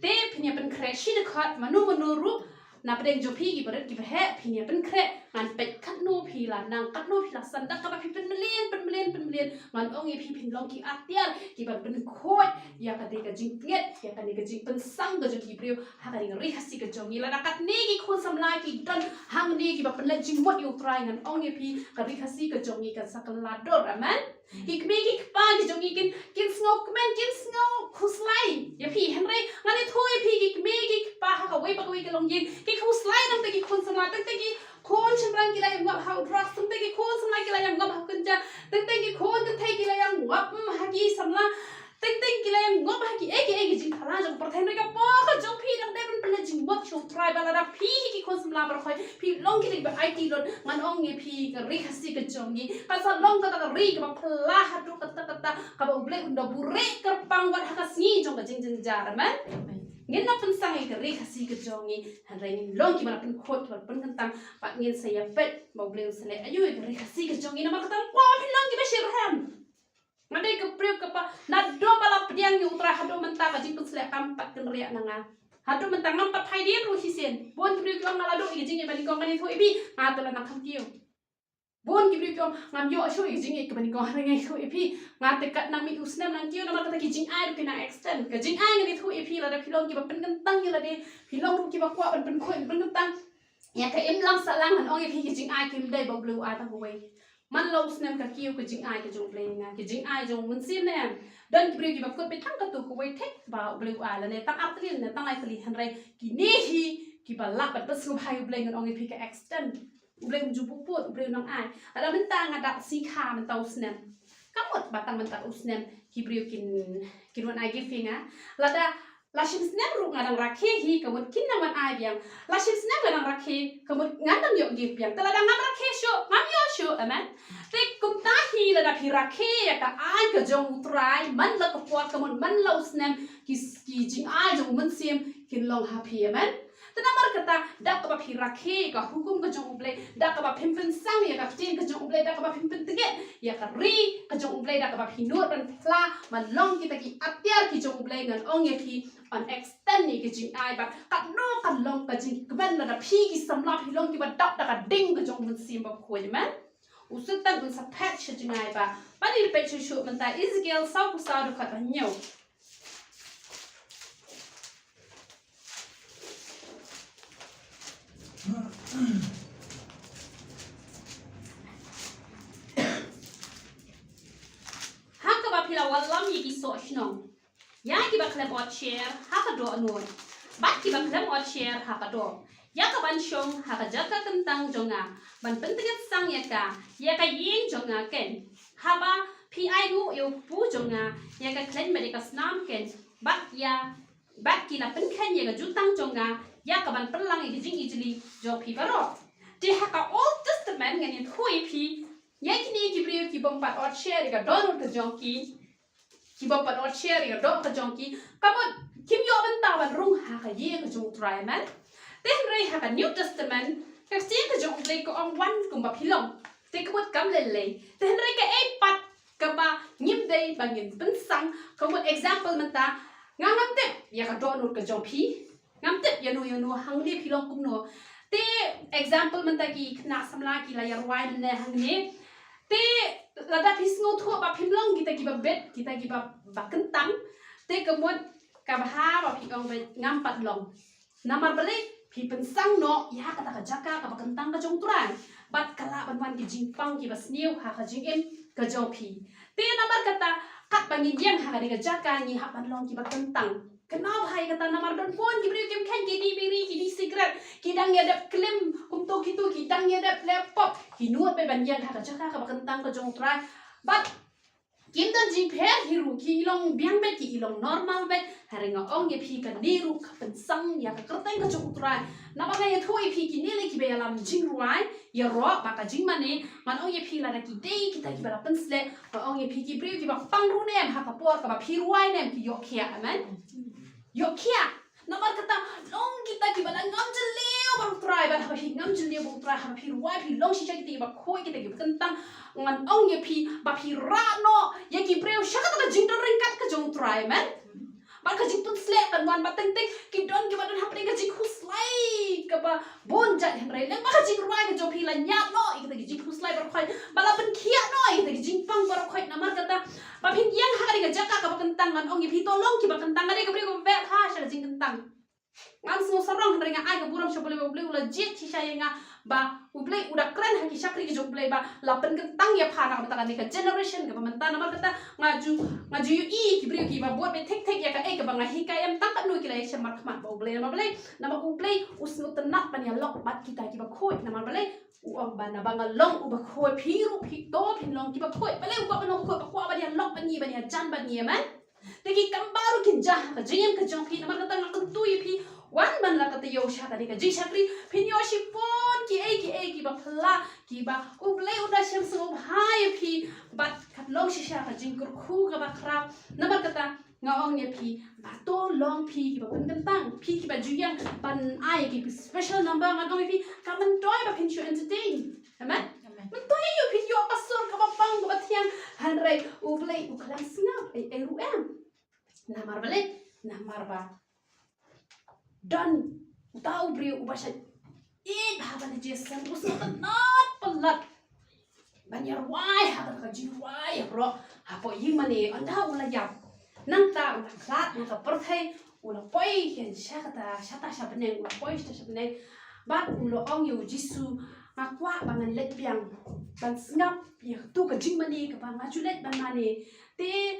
Te phin ïa pynkhreh shi dkhot, mano mano ruh na pdeng jong phi kiba rit kiba heh, phin ïa pynkhreh. Ngan peit katno phi la nang, katno phi la san, da kaba phi pynmlien, pynmlien, pynmlien. Ngan ong ïa phi, phin long ki atiar kiban pynkhuid ïa kane ka jingpyngngeit, ïa kane ka jingpynsang ka jong ki briew ha kane ka Ri Khasi ka jong ngi. Lada katne ki khun samla ki don hangne kiba pynleit jingmut ïa U Trai, ngan ong ïa phi, ka Ri Khasi ka jong ngi kan sa kylla dur, amen. Ki kmie ki kpa ki jong ngi kin, kin sngewkmen, kin sngewkhuslai ïa phi. Hynrei ngan ïathuh ïa phi, ki kmie ki kpa ha kawei pa kawei ka longïing ki khuslai nangta ki khun samla, tangta ki khun shynrang ki la ïa ngop ha u drugs, tangta ki khun samla ki la ïa ngop ha u kynja, tangta ki khun kynthei ki la ïa ngop, mm, ha ki samla, tangta ki la ïa ngop ha kiei kiei ki jingphala jong ka pyrthei. Hynrei ka por ka jong phi dang dei ban pynleit jingmut sha U Trai, ba lada phi hi ki khun samla baroh khoit phi long kita kiba aiti lut, ngan ong ïa phi, ka Ri Khasi ka jong ngi kan sa long kata ka ri kaba phylla haduh katta katta, kaba U Blei un da buhrieh kyrpang wat ha ka sngi jong ka jingjynjar, amen. Ngin nang pynsang ïa ka Ri Khasi ka jong ngi, hynrei ngin long kiba la pynkhuid, kiba la pynkyntang, bad ngin sa ïa peit ba U Blei un sa leh aïu ïa ka Ri Khasi ka jong ngi. Namar kata, kwah phin long kiba shitrhem. Nga dei ka briew kaba naduh ba la pdiang ïa U Trai haduh mynta ka jingpynsleh kam pat kynriah na nga. Haduh mynta ngam pat phai dien ruh shisien. Bun ki briew ki ong nga la duh ïa ka jingïeit ba nyngkong, ngan ïathuh ïa phi, nga te la nang kham kiew. Bun ki briew ki ong ngam ïoh shuh ïa ka jingïeit kaba nyngkong, hynrei ngan ïathuh ïa phi, nga te katba nang mih u snem nang kiew, namar kata ki jingai ruh ki nang extend. Ka jingai ngan ïathuh ïa phi, lada phi long kiba pynkyntang ïa lade, phi long ruh kiba kwah ban pynkhuid pynkyntang ïa ka imlang sahlang, ngan ong ïa phi, ki jingai kim dei ba U Blei u ai tang kawei. Man la u snem ka kiew ka jingai ka jong U Blei ïa nga, ki jingai jong u Mynsiem ne em. Don ki briew kiba kut beit tang katto kawei thik ba U Blei u ai, lane tang ar tylli ne tang lai tylli, hynrei kine hi kiba lah ban pynsngewbha ïa U Blei, ngan ong ïa phi, ka extend. U Blei um ju buh pud, U Blei u nang ai. Lada mynta nga dap sngi kha mynta u snem, ka mut ba tang mynta u snem ki briew kin, kin wan ai gift ïa nga. Lada la shim snem ruh nga dang rakhe hi, ka mut kin nang wan ai biang. La shim snem nga dang rakhe, ka mut ngan nang ïoh gift biang. Te lada ngam rakhe shuh, ngam ïoh shuh, amen. Te kumta hi lada phi rakhe ïa ka aiñ ka jong U Trai man la ka por, ka mut man la u snem, ki, ki jingai jong u Mynsiem kin long ha phi, amen. Te namar kata, da kaba phi rakhe ïa ka hukum ka jong U Blei, da kaba phim pynsang ïa ka ktien ka jong U Blei, da kaba phim pyntngen ïa ka ri ka jong U Blei, da kaba phi nud ban phla ban long kita ki atiar ki jong U Blei, ngan ong ïa phi, yn extend ïa ki jingai, bad katno kan long ka jingkmen lada phi ki samla phi long kiba dap da ka ding ka jong u Mynsiem Bakhuid, amen. U Soitan un sa phet sha jingai ba. Ban ïa peit shuh shuh mynta Ezekiel sawphew saw dkhot ba hynñiew. Ha kaba phi la wallam ïa ki soh shnong, ïa kiba khlem ot sher ha ka dohnud, bad kiba khlem ot sher ha ka doh, ïa ka ban shong ha ka jaka kyntang jong nga, ban pyntngen sang ïa ka, ïa ka ïing jong nga kein. Haba phi ainguh ïa u kpu jong nga ïa ka khleiñ bad ïa ka snam kein, bad ïa, bad ki la pynkheiñ ïa ka jutang jong nga, ïa ka ban pynlang ïa ka jingijli jong phi baroh. Te ha ka Old Testament ngan ïathuh ïa phi, ïa kine ki briew ki bym pat ot sher ïa ka dohnud ka jong ki, ki bym pat ot sher ïa ka doh ka jong ki, ka mut kim ïoh bynta ban rung ha ka ïing ka jong U Trai, amen. Te hynrei ha ka New Testament, ka ktien ka jong U Blei ka ong wan kumba phi long. Te ka mut kam lei lei. Te hynrei kaei pat kaba ngim dei ba ngin pynsang, ka mut example mynta, nga ngam tip ïa ka dohnud ka jong phi. Ngam tip ïano ïano hangne phi long kumno. Te example mynta ki khynnah samla ki la ïa rwai mynne hangne. Te lada phi sngewthuh ba phim long kita kiba bit, kita kiba, ba kyntang, te ka mut ka bha ba phi ong ba ngam pat long. Namar balei? Phi pynsang noh ïa kata ka jaka kaba kyntang ka jong U Trai, bad ka lah ban wan ki jingpang kiba sniew ha ka jingim ka jong phi. Te namar kata, katba ngin ïeng ha kane ka jaka ngi hap ban long kiba kyntang. Kynmaw bha ïa kata, namar don bun ki briew kim kheiñ, ki die biri, ki die sikret, ki dang ïa dep klim, kumto kito, ki dang ïa dep leh pop, ki nud beit ban ïeng ha ka jaka kaba kyntang ka jong U Trai. Bad kim don jingpher hi ruh, ki long biang beit, ki long normal beit. Hynrei nga ong ïa phi, kane ruh ka pynsang ïa ka kyrteng ka jong U Trai. Naba nga ïathuh ïa phi, kine lei kiba ïalam jingrwai ïaroh bad ka jingmane, ngan ong ïa phi, lada ki dei kita kiba la pynsleh, ngan ong ïa phi, ki briew kiba pang ruh ne em ha ka por kaba phi rwai ne em, ki ïoh khiah, amen. Ïoh khiah. Namar kata, long kita kiba la ngam jylliew bad U Trai, bad haba phi ngam jylliew bad U Trai, haba phi rwai, phi long shisha kita kiba khuid, kita kiba kyntang, ngan ong ïa phi ba phi rah noh ïa ki briew sha kata ka jingdon ryngkat ka jong U Trai, amen. Bad ka jingpynsleh kan wan bad teng teng ki don kiba don hapdeng ka jingkhuslai kaba bun jait, hynrei lem bad ka jingrwai ka jong phi la ñiad noh ïa kita ki jingkhuslai baroh khoit, ba la pynkhiah noh ïa kita ki jingpang baroh khoit. Namar kata, ba phin ïeng ha kane ka jaka kaba kyntang, ngan ong ïa phi, to long kiba kyntang, ka dei ka briew kaba beh bha sha ka jingkyntang. Ngam sngew sarong, hynrei nga ai ka burom sha U Blei ba U Blei u la jied shisha ïa nga, ba U Blei u da kren ha ki shakri ki jong U Blei ba la pynkyntang ïa pha na ka bynta kane ka generation kaba mynta. Namar kata, nga ju, nga ju ïohi ki briew kiba bud beit thik thik ïa kaei kaba nga hikai, em tang katno ki la ïashem markhmat bad U Blei. Namar balei? Namar U Blei u sngewtynnat ban ïalok bad kita kiba khuid. Namar balei? U ong ba naba nga long uba khuid, phi ruh phi to phin long kiba khuid. Balei u kwah ban long uba khuid? Ba kwah ban ïalok bad ngi, ban ïajan bad ngi, amen. Te ki kam baroh kin jia ha ka jingim ka jong phi, namar kata nga kyntu ïa phi, wan ban la ka taïew sha kane ka jingshakri, phin ïoh shibun kiei kiei kiba phylla, kiba U Blei u da shem sngewbha ïa phi, bad kat long shisha ka jingkyrkhu kaba khraw. Namar kata nga ong ïa phi, ba to long phi kiba pynkyntang, phi kiba ju ïeng ban ai ki special number, ngan ong ïa phi, ka myntoi ba phin shu entertain. Amen. Amen. Mynta ïa phi ïoh ka sur kaba pang kaba thiang. Hynrei U Blei u khlem sngap ei ei ruh em. Namar balei? Namar ba don uta u briew uba shait ïeit ha kane ka jingïaseng, u sngewtynnat palat ban ïarwai ha kata ka jingrwai ïaroh hapoh ïingmane. Ynda u la ïap, nangta u la khlad na ka pyrthei, u la poi sha kata, shata sha bneng, u la poi shata sha bneng. Bad u la ong ïa U Jisu, nga kwah ba ngan leit biang ban sngap ïa katu ka jingmane kaba nga ju leit ban mane. Te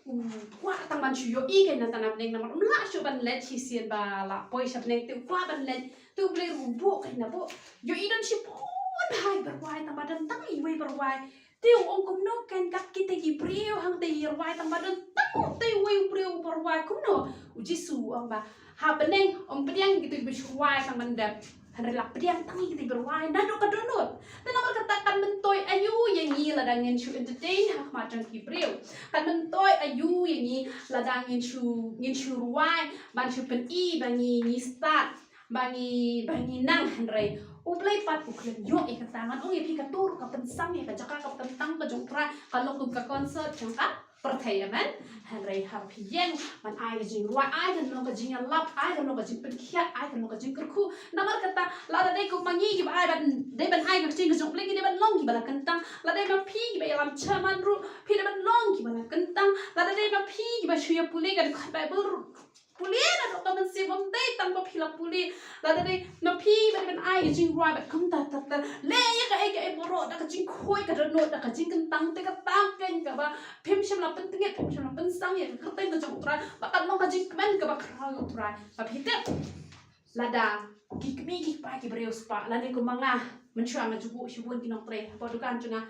u kwah tang ban shu ïohi kein nangta na bneng, namar um lah shuh ban leit shisien ba la poi sha bneng, te u kwah ban leit. Te U Blei ruh u buh kein, na buh. Ïohi don shibun bha ki ba rwai, tang ba don tang iwei ba rwai. Te u ong, kumno kein kat kita ki briew hangta ki rwai tang ba don tang uta uwei u briew uba rwai, kumno? U Jisu u ong ba ha bneng ym pdiang kita kiba shu rwai tang ban dep, hynrei la pdiang tang ïa kita kiba rwai naduh ka dohnud. Te namar kata, kan myntoi aïu ïa ngi lada ngin shu entertain ha khmat jong ki briew? Kan myntoi aïu ïa ngi lada ngin shu, ngin shu rwai ban shu pyni ba ngi, ngi stad, ba ngi, ba ngi nang, hynrei U Blei pat u khlem ïoh ïa kata. Ngan ong ïa phi, katu ruh ka pynsang ïa ka jaka kaba kyntang ka jong U Trai, ka long kum ka concert jong ka pyrthei, amen. Hynrei haba phi ïeng ban ai ka jingrwai, ai kan long ka jingïalap, ai kan long ka jingpynkhiah, ai kan long ka jingkyrkhu. Namar kata, lada dei kum ma ngi kiba ai ban, dei ban ai ka ktien ka jong U Blei, ngi dei ban long kiba la kyntang. Lada dei ma phi kiba ïalam chairman ruh, phi dei ban long kiba la kyntang. Lada dei ma phi kiba shu ïa pule ka dkhot Baibl ruh, pule naduh ka mynsiem, ym dei tang ba phi la pule. Lada dei ma phi ba dei ban ai ka jingrwai bad kumta ter ter, leh ïa kaei kaei baroh da ka jingkhuid ka dohnud, da ka jingkyntang, te kata kein kaba phim shym la pyntngit, phim shym la pynsang ïa ka kyrteng ka jong U Trai, ba kan long ka jingkmen kaba khraw ïa U Trai. Ba phi tip, lada ki kmie ki kpa ki briew spah, lane kum ma nga, mynshuwa nga ju buh shibun ki nongtrei hapoh dukan jong nga.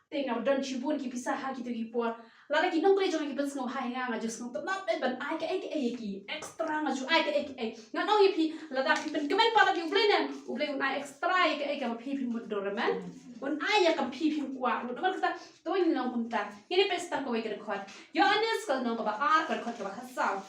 Te nga don shibun ki pisa ha kito ki por. Lada ki nongtrei jong nga ki pynsngewbha ïa nga, nga ju sngewtynnat beit ban ai kaei kaei ïa ki. Extra nga ju ai kaei kaei. Ngan ong ïa phi, lada phi pynkmen palat ïa U Blei, ne em, U Blei un ai extra ïa kaei kaba phi phim mutdur, amen. Un ai ïa kaba phi phim kwah. Namar kata, to ngin long kumta. Ngin ïa peit tang kawei ka dkhot. Ïoannis ka lynnong kaba ar, ka dkhot kaba khatsaw.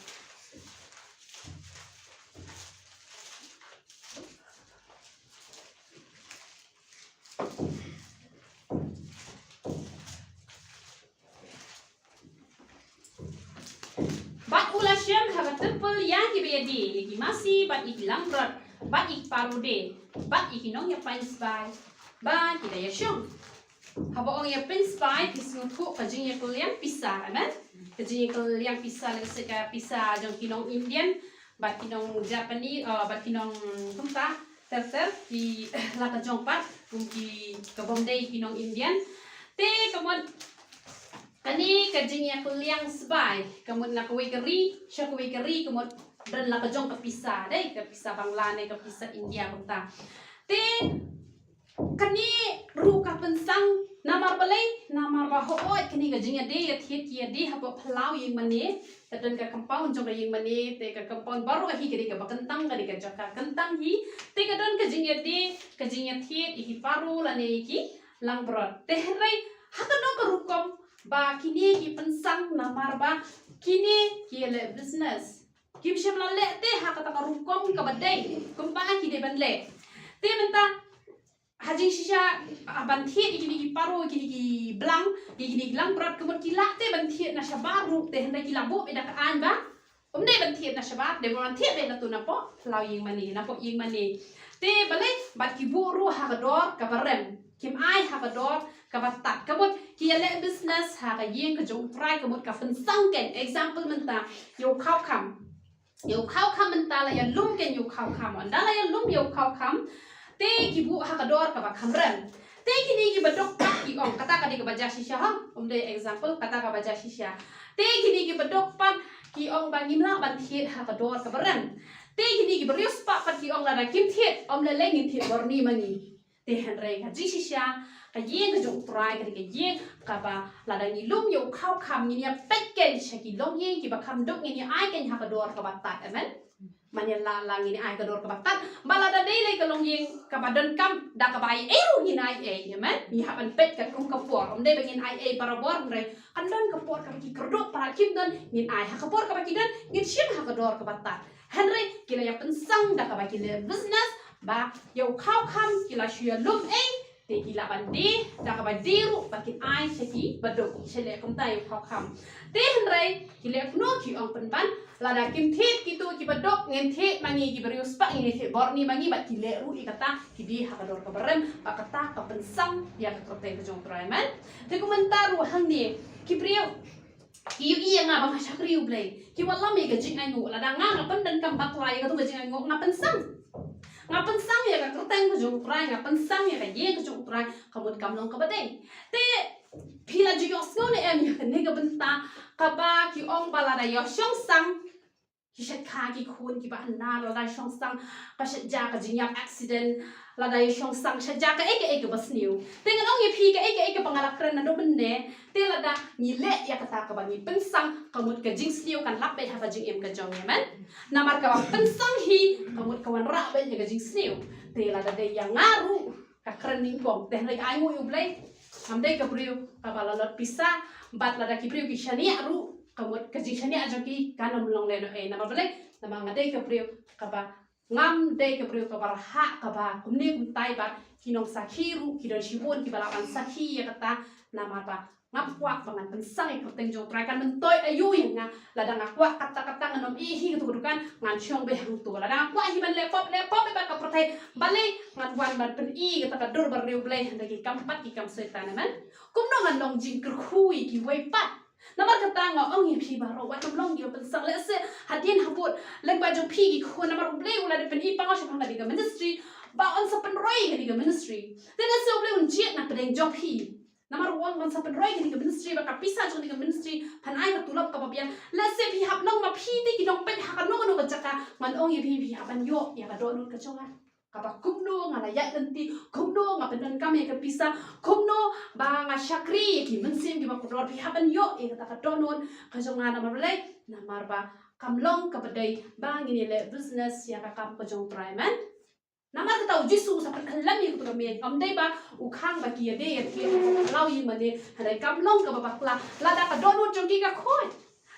Bad u la shem ha ka templ ïa kiba ïadie, ïa ki masi bad ïa ki langbrot, bad ïa ki parode, bad ïa ki nongïapeiñ spah ba ki da ïashong. Haba ong ïapeiñ spah, phi sngewthuh ka jingïakylliang pisa, amen? Ka jingïakylliang pisa, lehse ka pisa jong ki nong Indian bad ki nong Japanese, uh, bad ki nong kumta ter ter, ki la ka jong pat kum ki, ka bym dei ki nong Indian. Te ka mut Kane ka jingïakylliang sbai, ka mut na kawei ka ri sha kawei ka ri, ka mut don la ka jong ka pisa, dei ka pisa Bangla ne ka pisa India kumta. Te kane ruh ka pynsang, namar balei, namar ba hooid kane ka jingïadei ïathied ki ïadei hapoh phyllaw ïingmane, ka don ka compound jong ka ïingmane, te ka compound baroh hi ka dei kaba kyntang, ka dei ka jaka kyntang hi, te ka don ka jingïadei, ka jingïathied ïa ki paro lane ïa ki langbrot. Te hynrei ha kano ka rukom ba kine ki pynsang, namar ba kine ki leh business. Kim shym la leh te ha kata ka rukom kaba dei kumba ki dei ban leh. Te mynta ha jingshisha, ah, ban thied ïa kine ki paro, kine ki blang, ïa kine ki langbrot, ka mut ki lah te ban thied na shabar ruh, te hynrei ki la buh ïa da ka aiñ ba ym dei ban thied na shabar, dei ban thied beit na tu napoh phyllaw ïingmane, napoh ïingmane. Te balei, bad ki buh ruh ha ka dor kaba rem, kim ai ha ka dor kaba tad. Ka mut ki ïaleh business ha ka ïing ka jong U Trai, ka mut ka pynsang keiñ. Example mynta, ïa u khawkham. Ïa u khawkham mynta la ïalum keiñ ïa u khawkham. Ynda la ïalum ïa u khawkham, te ki buh ha ka dor kaba kham rem. Te kine kiba duk pat ki ong, kata ka dei kaba jia shisha ha. Ym dei, example, kata kaba jia shisha. Te kine kiba duk pat ki ong ba ngim lah ban thied ha ka dor kaba rem. Te kine ki briew spah pat ki ong lada kim thied, ym lei lei ngin thied bor ni ma ngi. Te hynrei ka jingshisha, ka ïing ka jong U Trai ka dei ka ïing kaba lada ngi lum ïa u khawkham ngin ïa peit keiñ sha ki longïing kiba kham duk, ngin ïa ai keiñ ha ka dor kaba tad, amen. Mane la la ngin ïa ai ka dor kaba tad. Ba lada dei lei ka longïing kaba donkam da kaba ai ei ruh ngin ai ei, amen. Ngi hap ban peit katkum ka por. Ym dei ba ngin ai ei barabor, hynrei kan don ka por kaba ki kyrduh palat kim don, ngin ai ha ka por kaba ki don, ngin shim ha ka dor kaba tad. Hynrei ki la ïa pynsang da kaba ki leh business, ba ïa u khawkham ki la shu ïalum ei, te ki lah ban die da kaba die ruh ba kin ai sha kiba duk. Sha leh kumta ïa u khawkham. Te hynrei ki leh kumno, ki ong pynban, lada kim thied kito kiba duk, ngin thied ma ngi ki briew spah, ngin thied bor ni ma ngi, bad ki leh ruh ïa kata, ki die ha ka dor kaba rem, ba kata ka pynsang ïa ka kyrteng ka jong U Trai, amen. Te kumta ruh hangne ki briew ki ïohi ïa nga ba nga shakri U Blei. Ki wallam ïa ka jingainguh, lada nga nga pyndonkam bakla ïa katu ka jingainguh, nga pynsang. Nga pynsang ïa ka kyrteng ka jong U Trai, nga pynsang ïa ka ïing ka jong U Trai, ka mut kam long kaba dei. Te phi la ju ïohsngew ne em ïa kane ka bynta kaba ki ong ba lada ïoh shong sang, ki shet kha ki khun kiba anar, lada shong sang ka shet jia ka jingïap, accident, lada ïa shong sang shet jia kaei kaei kaba sniew. Te ngan ong ïa phi kaei kaei kaba nga la kren naduh mynne, te lada ngi leh ïa kata kaba ngi pynsang, ka mut ka jingsniew kan lap beit ha ka jingim ka jong ngi, amen. Namar kaba pynsang hi, ka mut ka wanrah beit ïa ka jingsniew. Te lada dei ïa nga ruh, ka kren nyngkong, te hynrei ainguh ïa U Blei. Ngam dei ka briew kaba la lot pisa, bad lada ki briew ki shaniah ruh, ka mut ka jingshaniah jong ki kan ym long lehnohei. Namar balei? Namar nga dei ka briew kaba, ngam dei ka briew kaba rhah, kaba kumne kumtai, bad ki nongsakhi ruh ki don shibun kiba lah ban sakhi ïa kata. Namar ba ngam kwah ba ngan pynsang ïa ka kyrteng jong U Trai, kan myntoi aïu ïa nga. Lada nga kwah katta katta ngan ym ïeh hi katu ka dukan, ngan shong beit hangto. Lada nga kwah hi ban leh pop, leh pop beit bad ka pyrthei. Balei ngan wan ban pyni kata ka dur ba riewblei, hynrei ki kam pat ki kam Soitan, amen. Kumno ngan long jingkyrkhu ïa kiwei pat? Namar kata nga ong ïa phi baroh, wat nym long kiba pynsang. Lehse hadien habud lyngba jong phi ki khun, namar U Blei u la dep pyni pang shaphang kane ka ministry, ba un sa pynroi kane ka ministry. Te lehse U Blei un jied na pdeng jong phi. Namar u ong ban sa pynroi kane ka ministry, ba ka pisa jong kane ka ministry phan ai ka tulop kaba biang. Lehse phi hap long ma phi te ki nongpeit ha kano kano ka jaka, ngan ong ïa phi, phi hap ban ïoh ïa ka dohnud ka jong nga. Kaba kumno nga la ïaid lynti, kumno nga pyndonkam ïa ka pisa, kumno ba nga shakri ïa ki mynsiem kiba kordor, phi hap ban ïoh ïa kata ka dohnud ka jong nga. Namar balei? Namar ba kam long kaba dei ba ngin ïa leh business ïa ka kam ka jong U Trai, amen. Namar kata U Jisu u sa pynkhlem ïa kata ka miej. Ym dei ba u khang ba ki ïadei ïa ki, ïa ki law ïa mane, hynrei kam long kaba bakla. Lada ka dohnud jong ki ka khuid,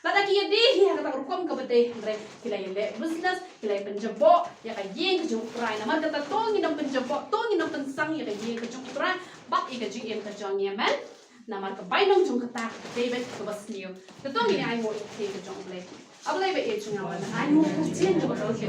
lada ki ïadei hi ha kata ka rukom kaba dei, hynrei ki la ïaleh business, ki la ïa pynjaboh ïa ka ïing ka jong U Trai. Namar kata to ngin ym pynjaboh, to ngin ym pynsang ïa ka ïing ka jong U Trai bad ïa ka jingim ka jong ngi, amen. Namar ka bainong jong kata ka dei beit kaba sniew. Te to ngin ïa ainguh ïa ka ktien ka jong U Blei. A Blei ba ïeit jong nga, ban ainguh ïa ka ktien jong U Blei.